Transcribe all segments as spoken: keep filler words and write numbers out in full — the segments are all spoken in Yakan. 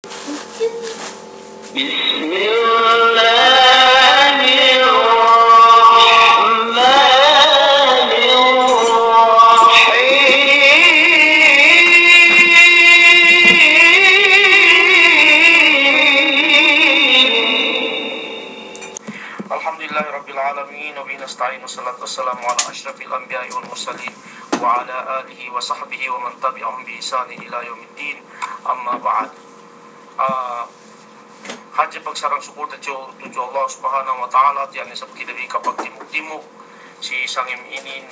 بسم الله الرحمن الرحيم. الحمد لله رب العالمين، وبه نستعين، والصلاة والسلام على أشرف الأنبياء والمرسلين، وعلى آله وصحبه ومن تبعهم بإحسان إلى يوم الدين. أما بعد. Ah, hadje pagsarang sukulte tudju, tudju Allah Subhanahu wa Ta'ala, tiya' ne isab kite bi kapagtimuk-timuk si sangem inin,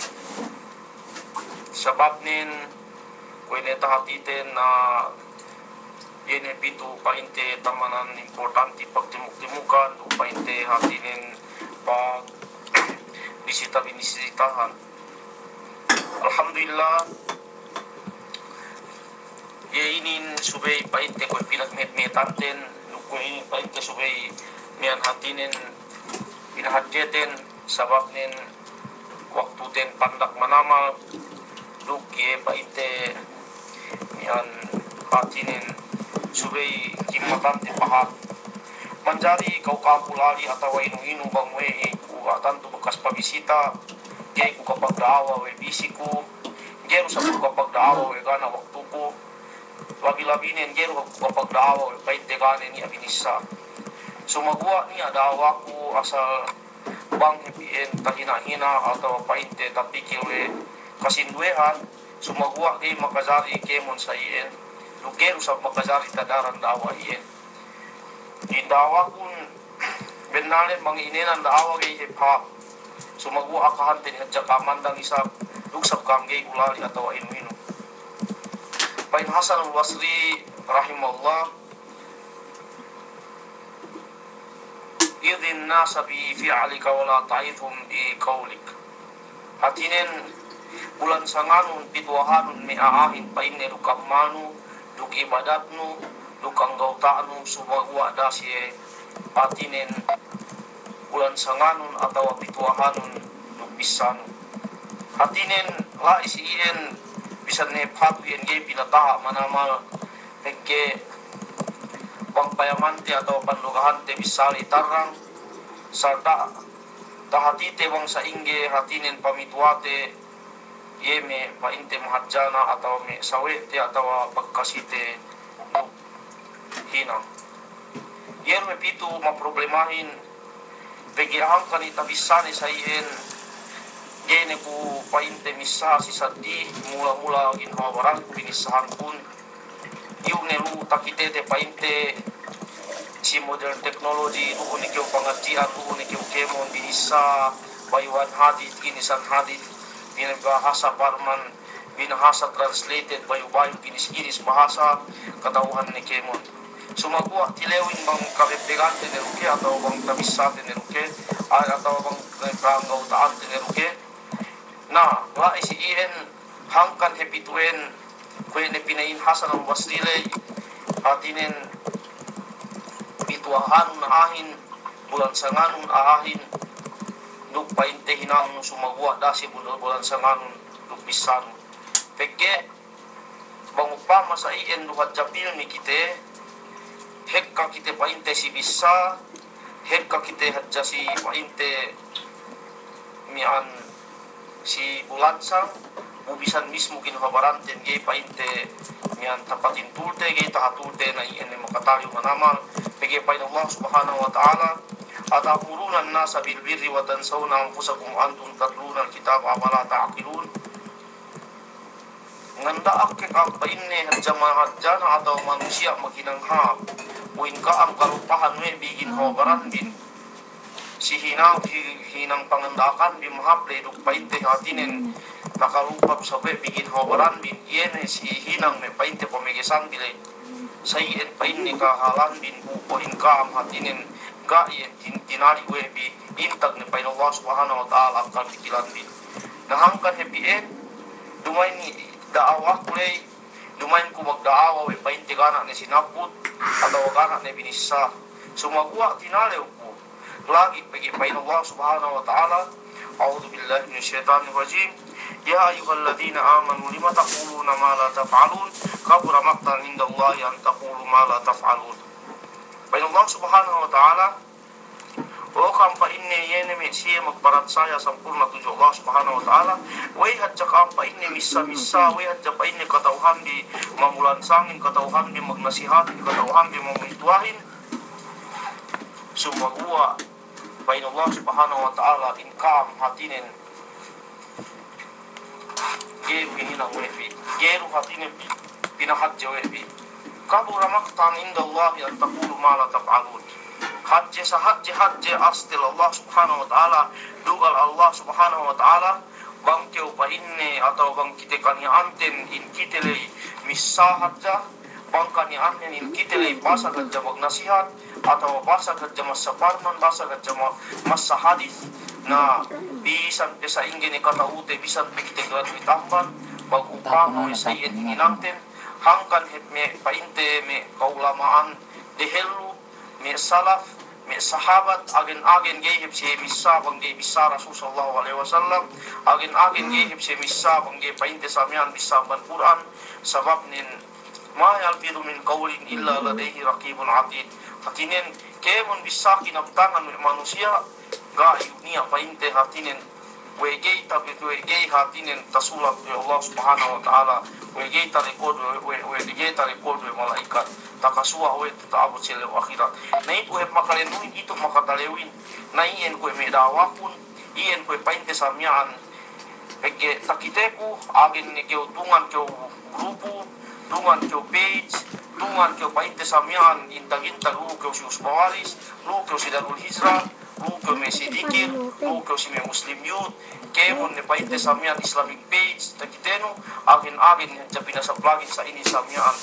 sababnen kuwe' ne tahatiten na iye ne pitu pa'inte tamanan importanti pagtimuk-timukan, duk pa'inte hatinen pagbisita-bisitahan. Alhamdulillah, iye inin subey pa'inte kuwe' pinagmehet-mehetanten, duk kuwe' inin pa'inte subey miya'an hatinen pinahadjeten, sababnen waktuten pandak manamal, duk iye pa'inte miya'an hatinen subey kimmatante pahat. Manjari ka'u-ka'uku lali atawa inu-inu bang we'ey ku, ah, tantu bekas pabisita, ga'i ku kapagda'awa we' bisiku, ga'i du isab ku kapagda'awa we' ga' ne waktuku, labi-labinen ga'i du ku kapagda'awa we' pa'inte ga' ne niya' binissā. Sumaguwa' niya' da'awaku asal bang hep iyan tahina'-hina' atawa pa'inte tapikil we' kasinduwehan, sumaguwa' ga'i makajari kēmon sa iyan, duk ga'i du isab makajari tadaran da'awa iyan. In da'awakun bennalnen bang inēnan da'awa ga'i hep hāp. Sumaguwa' akahanten hadja ka'am mandang isab, duk isab ka'am ga'i ulali atawa inu-inu. Pa'in Hasanul Basri rahimahullah, "Idhin nasa bi fi'lika wa la ta'idhum bi qawlik." Hatinen, bulansanganun, pituwahanun me' a'ahin pa'inne duk ammalnu, duk ibadatnu, duk anggawta'nu, sumaguwa' da'a siye hatinen bulansanganun atawa pituwahanun duk bissānu. Hatinen, la'i si iyan bisan ne hep hatu iyan ga'i pinataha' manamal, pegge' bang payamante atawa pandugahante bissā ley tarrang, sarta' tahatite bang sa'ingge hatinen pamituwate, iye me' pa'inte mahadjana atawa me' sawe'te atawa pagkasite duk hinang. Iye du me' pitu maproblemahin, pegge' hangkan iye tabissāne sa iyan, ga'i ne ku pa'inte missā si saddi, mula-mula ginhawa baranku binissahankun, iyu' ne lu takitete pa'inte si modern technology, lu'u ne kew pangadji'an, lu'u ne kew kēmon binissā bayuhan hadis, ginisan hadis, binahasa Parman, binahasa translated, bayu-bayu, ginis-ginis bahasa, kata'uhan ne kēmon. Sumaguwa' tilewin bang kabebbegante ne du ke, atawa bang tabissate ne du ke, a-, atawa bang ka'anggawta'ante ne du ke. Na, la'i si iyan, hangkan hep itu'en, kuwe' ne pina'in Hasan Al-Basri ley, hatinen pituwahanun a'ahin, bulansanganun a'ahin, duk pa'inte hinangnu, sumaguwa' da'a siye bul-, bulansanganun duk bissānu. Pegge' bang upama sa iyan du hadja pilmi kite, hekka kite pa'inte si bissā, hekka kite hadja si pa'inte miya'an si bulansang, bu bisan mismu ginhawa baranten ga'i pa'inte miya'an tapatintulte, ga'i tahatulte, na iyan ne makatalew manamal. Pegge' pa'in Allah Subhanahu wa Ta'ala, "Ata'murunan nasa bil birri wa tansawna anfusakum wa antum tatlunal kitaba, afala ta'qilun?" Nganda'ak ke ka'am pa'inne hadja ma-, hadjana atawa manusiya' maghinang hāp, bu in ka'am kalupahan we' bi ginhawa baranbin. Si hinang, hi-, hinang panganda'akanbi mahāp ley duk pa'inte hatinen takalupa du isab we' bi ginhawa baranbin, iye ne si hinang me' pa'inte pamegesanbi ley. Sa iyan pa'inne kahalanbin bu, bu in ka'am hatinen ga' iye tin-, tinali' we' bi, intag ne pa'in Allah Subhanahu wa Ta'ala akkal pikilanbin. Na hangkan hep iyan, duma'in da'awaku ley, duma'in ku magda'awa we' pa'inte ga' ne sinabbut, atawa ga' ne binissā. Sumaguwa' tinalew ku, lagi' pegge' pa'in Allah Subhanahu wa Ta'ala, أعوذ بالله من الشيطان الرجيم. يا أيها الذين آمنوا لم تقولون ما لا تفعلون. كبر مقتا عند الله أن تقولوا ما لا تفعلون. Pa'in Allah Subhanahu wa Ta'ala, o ka'am pa'inne iye ne me' siye magparatsaya sampurna' tudju Allah Subhanahu wa Ta'ala, we'ey hadja ka'am pa'inne missā-missā, we'ey hadja pa'inne kata'uhanbi mamulansangin, kata'uhanbi magnasihatin, kata'uhanbi mamintuwahin, sumaguwa' pa'in Allah Subhanahu wa Ta'ala, in ka'am hātinen ga'i du hininang we' bi, ga'i du hātinen pi-, pinahadje we' bi. كبر مقتا عند الله أن تقولوا ما لا تفعلون. Hadje sa-, hadje, hadje astel Allah Subhanahu wa Ta'ala, dugal Allah Subhanahu wa Ta'ala, bang kew pa'inne atawa bang kite kaniya'anten in kite ley missā hadja, bang kaniya'anten in kite ley basag hadja magnasihat, atawa basag hadja massa parman, basag hadja ma-, massa hadis. Na, bisan pe sa'ingge ne kata'ute, bisan pe kite graduate amban, bang upama we' sa iyan hininangten, hangkan hep me' pa'inte me' ka'ulama'an dehellu, me' salaf, me' sahabat, agen-agen ga'i hep siye missā bang ga'i bissā Rasul sallallahu alaihi wasallam, agen-agen ga'i hep siye missā bang ga'i pa'inte sa miya'an bissā amban Kur'an, sababnen ما يلفظ من قول إلا لديه رقيب عتيد. Hātinen, kēmon bissā kinabtangan we' manusiya', ga' iyu' niya' pa'inte hātinen, we' ga'i tabi-, we' ga'i hātinen tasulat we' Allah Subhanahu wa Ta'ala, we' ga'i tarekod, we', we', we' ga'i tarekod we' mala'ikat, takasuwa' we' tata'abut si ellew ahirat. Na itu hep makalennuhin, itu makatalewin, na iyan kuwe' me' da'awakun, iyan kuwe' pa'inte sa miya'an, pegge' takiteku, agen ne kew tungan kew grupu, tungan kew page, tungan kew pa'inte sa miya'an intag-intag, lu'u kew si Usba Waris, lu'u kew si Darul Hijrah, lu'u kew me' si Dikir, lu'u kew si me' Muslim Youth, kēmon ne pa'inte sa miya'an Islamic page, takitenu, agen-agen ne hadja pinasaplagin sa inin sa miya'an.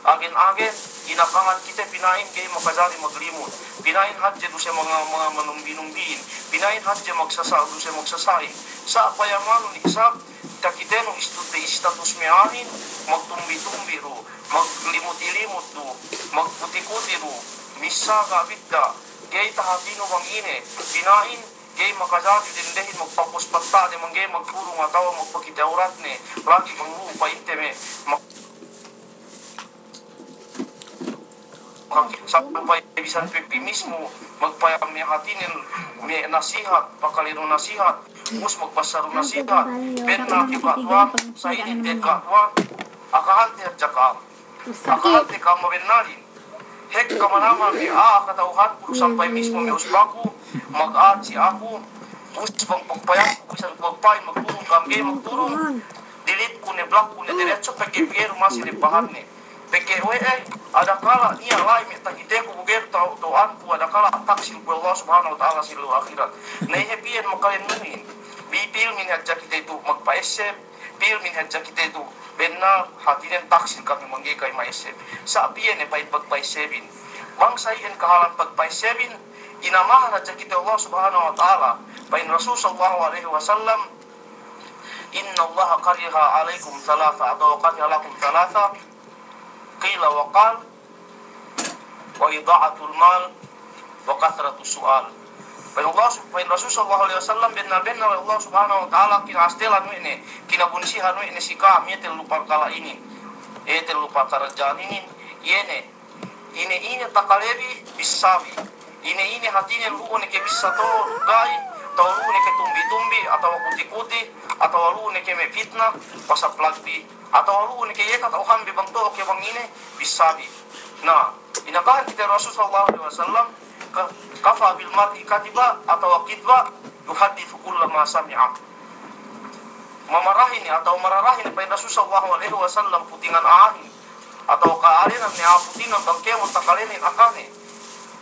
Agen-agen, inakahan kite pina'in ga'i makajari maglimut. Pina'in hadje duse manga-, manga-, manumbi-numbihin. Pina'in hadje magsasa-, duse magsasa'in. Sa' payamanun isab, takitenu istu-, istatus me' a'ahin, magtumbi-tumbi du, maglimut-ilimut du, magkuti-kuti du, missā ga' bidda', ga'i tahatinu bang ine, pina'in, ga'i makajari dendehin magpapus patta'ne, bang ga'i magkurung atawa magpakite awratne, lagi' bang lu'u pa'inte me' mag- Sampay bisan pe pī mismu magpayam me' hātinen me' nasihat, pakalenu nasihat, ubus magbassa du nasihat, bennal ke ka'tuwan, sa inin te ka'tuwan, akahante hadja ka'am. Akahante ka'am mabennalin. Hekka manamal me' a'a kata'uhanku du sampay mismu me' usbaku, mag-add si aku, ubus bang pagpayamku, bisan ku magpa'in magturun ka'am ga'i magturun. Delete ku ne, block ku ne, diretso pegge' ga'i du masi ne bahanne. Pegge' we'ey, adakala' niya' la'i me' takiteku bu ga'i du tau-, tau'anku, adakala' taksil ku Allah Subhanahu wa Ta'ala si ellew ahirat. Na iye hep iyan makalennuhin. Bi pilmin hadja kite tu magpa'esseb, pilmin hadja kite tu bennal hātinen taksil kami bang ga'i kami ma'esseb. Sa' piye ne pa'in pagpa'essebin. Bang sa iyan kahalan pagpa'essebin, inamahan hadja kite Allah Subhanahu wa Ta'ala. Pa'in Rasul sallallahu alaihi wasallam, إن الله كره عليكم ثلاثة, atawa كره لكم ثلاثة, قيل وقال, وإضاعة المال, وكثرة السؤال. Pa'in Allah, pa'in Rasul sallallahu alaihi wasallam, bennal-bennal Allah Subhanahu wa Ta'ala kina'astelan we' ne, kinabunsihan we' ne si ka'am, iye tellu parkala' inin, iye tellu parkala' inin, iye ne, ine-ine takalebi, bissābi. Ine-ine hātinen lu'u ne ke bissā to'o duk ga'i, atawa lu'u ne ke tumbi-tumbi, atawa kuti-kuti, atawa lu'u ne ke me' pitna, pasaplagbi, atawa lu'u ne ke iye kata'uhanbi bang to'o ke bang ine, bissābi. Na, inakahan kite Rasul sallallahu alaihi wasallam, ka-, كفى بالمرء كذبا, atawa كذبا, يحدث كل ما سمع. Mamarahin ne, atawa mararahin ne, pa'in Rasul sallallahu alaihi wasallam, putingan a'ahin. Atawa ka'alenan ne a'a putingan bang kēmon takalenin akahne.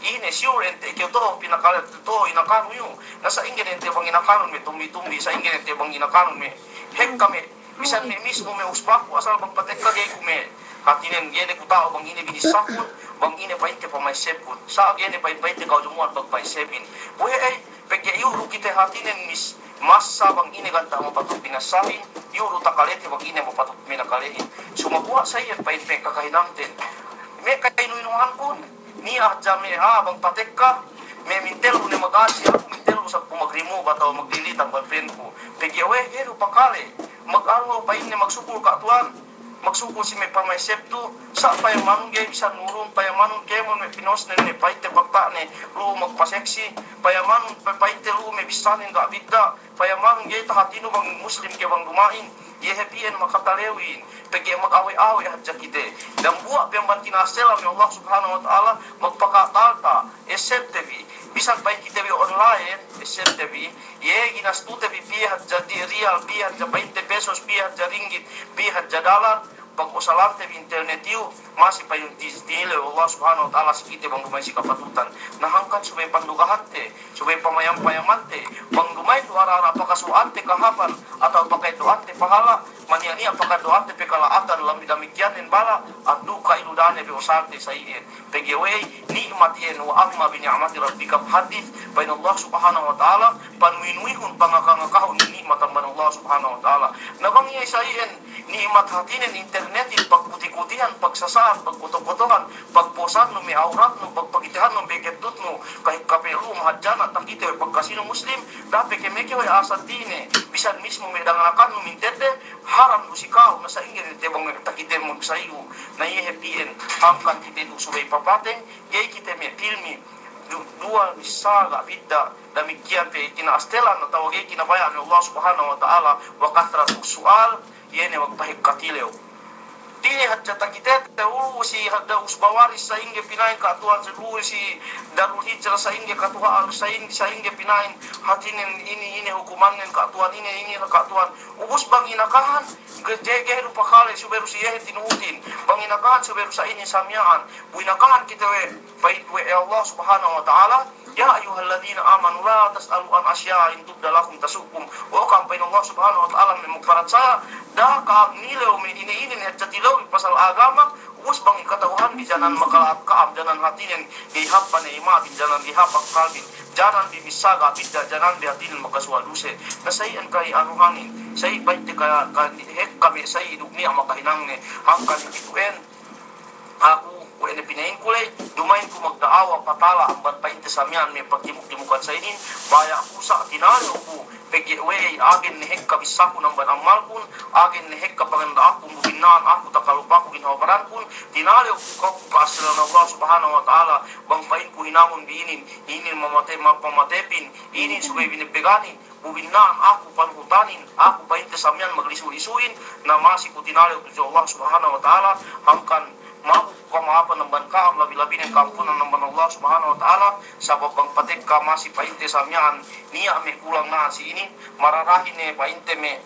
Ine, sure ente' kew to'o pinakale, to'o inakanu iyu'. Na sa'ingge ne ente' bang inakanun me' tumbi-tumbi, sa'ingge ne ente' bang inakanun me' hekka me', bisan me' mismu me' usbaku asal bang patekka ga'i ku me' hātinen ga'i ne ku ta'u bang ine binissakun, bang ine pa'inte pama'essebkun. Sa' ga'i ne pa'in-pa'inte ka'u jumu'an bang pa'essebin. Buhe' ey, pegge' iyu' du kite hātinen mis-, massa bang ine ganta' mapatut binassahin, iyu' du takalete bang ine mapatut pinakalehin. Sumaguwa' sa iyan pa'in me' kakahinangten. Me' ka'inu-inuhankun, niya' hadja me' a'a bang patekka, me' mintellu ne magasi, aku mintellu sa' ku mag-remove atawa mag-delete amban friend ku. Pegge' we' ga'i du pakale. Mag-anu pa'inne, magsukul ka' tuwan. Magsukul si me' pamay septu. Sa' payamanun ga'i bisan nurun, payamanun kēmon me' pinosnen ne pa'inte pakta'ne lu'u magpaseksi. Payamanun pa-, pa'inte lu'u me' bissanen ga' bidda'. Payamanun ga'i tahatinu bang Muslim ke bang duma'in. Iye hep iyan makatalewin. Pegge' mag-awe'-awe' hadja kite. Dambuwa' pe amban tina'assela me' Allah Subhanahu wa Ta'ala, magpakatalta, esepte bi. Bisan pa'in kite bi online, esepte bi. Iye ginastute bi piye hadja di-, riyal, piye hadja pa'inte pesos, piye hadja ringgit, piye hadja dalar, pag-usalante bi internet iyu', masi pa'in ti-, tinilew Allah Subhanahu wa Ta'ala si kite bang duma'in si kapatutan. Na hangkan subey pandugahante, subey pamayam-payamante, bang duma'in du ara-ara pakasuwa'ante kahāpan, atawa paka'eddo'ante pahala', maniya'-niya' paka'eddo'ante pe kala'atan, lam-, damikkiyan den bala', addu' ka'ilu dane be usalte sa' iyan. Pegge' we'ey ni'mat iyan, wa amma bi ni'mati rabbika fahaddits, pa'in Allah Subhanahu wa Ta'ala, panuwi-nuwihun, pangaka-ngakahun ni'mat amban Allah Subhanahu wa Ta'ala. Na bang iye sa' iyan ni'mat hatinen internetin, pagkuti-kutihan, pagsasa'an, pagkoto-kotohan, pagposannu me' awratnu, pagpakitehannu me' geddutnu, kahekka pe lu'u mahadjana' takite we' pagkasinu Muslim, dape ke meke we' asal dine, bisan mismu me' danganakannu mintedde, haram du si ka'u, na sa'ingge ne te bang takite magsayu, na iye hep iyan, hangkan kite du subey papateng, ga'i kite me' pilmi, du-, duwal missā ga' bidda', damikkiyan pe kina'astelan atawa ga'i kinabaya' ne Allah Subhanahu wa Ta'ala, wa kathratus su'al, iye ne magpahekka tilew. Dine hadja takitete, ulu si hadja Usba Waris sa'ingge pina'in ka' tuwan, ulu si Darul Hijrah sa'ingge ka' tuwan, sa'ing-, sa'ingge pina'in hatinen ine, ine hukumannen ka' tuwan, ine, ine ka' tuwan. Ubus bang inakahan, ge-, ga'i du pakale subey du si iyehe tinuhutin. Bang inakahan subey du sa' inin samiya'an. Bu inakahan kite we', pa'in we' Allah Subhanahu wa Ta'ala, "Ya ayyuhalladzina amanu la tas'alu an asya'a in tubda lakum tasu'kum." O ka'am, pa'in Allah Subhanahu wa Ta'ala, me' magparatsaya, da'a ka'am nilew me' ine-ine ne hadja tilewbi pasal agama, ubus bang kata'uhanbi janan makala'at ka'am, janan hatinen ga'i hāp ne ima'bin, janan ga'i hāp akkalbin, janan bi missā ga' bidda', janan bi hatinen makasuwa' duse. Na sa' iyan ga'i anuhanin, sa' iyan pa'inte ka-, ka-, hekka me' sa' iyan duk niya' makahinangne, hangkan itu'en. Aku, we' ne pina'inku ley, duma'in ku magda'awa patala amban pa'inte samiya'an me' pagtimuk-timukan sa' inin, baya' ku sa' tinalew ku, pegge' we'ey agen ne hekka bissakun amban ammalkun, agen ne hekka panganda'akun bu binna'an aku takalupaku ginhawa barankun, tinalew ku ka'u ka'astelan Allah Subhanahu wa Ta'ala, bang pa'inku hinangun bi inin, inin mamate-, ma-, pamatepin, inin subey binebbeganin, bu binna'an aku panuhutanin, aku pa'inte samiya'an maglisu-lisuin, na masi ku tinalew tudju Allah Subhanahu wa Ta'ala, hangkan maku kama'apan amban ka'am, labi-labinen ka'ampunan amban Allah Subhanahu wa Ta'ala, sabab bang patekka masi pa'inte samiya'an niya' me' kulang na'an si inin, mararahi ne pa'inte me'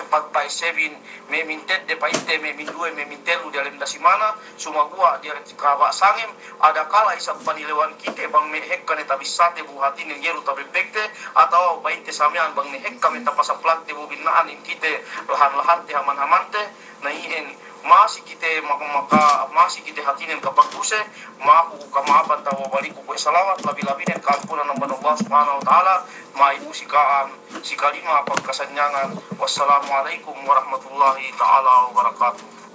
pagpa'essebin, me' mintedde pa'inte, me' minduwe, me' mintellu diyalem dasimana, sumaguwa' diyalem kahaba' sangem, adakala isab panilewan kite bang me' hekka ne tabissate bu hatinen ga'i du tabebbegte, atawa pa'inte samiya'an bang ne hekka me' tapasaplante bu binna'an in kite lahan-lahante haman-hamante, na iyan masi kite maka-, maka-, masi kite hatinen kapagduse, maku kama'apan tawa baliku kuwe' salawat, labi-labinen ka'ampunan amban Allah Subhanahu wa Ta'ala, ma'i bu si ka'am si kalima pagkasanyangan. Wassalamu alaikum warahmatullahi ta'ala wabarakatuh.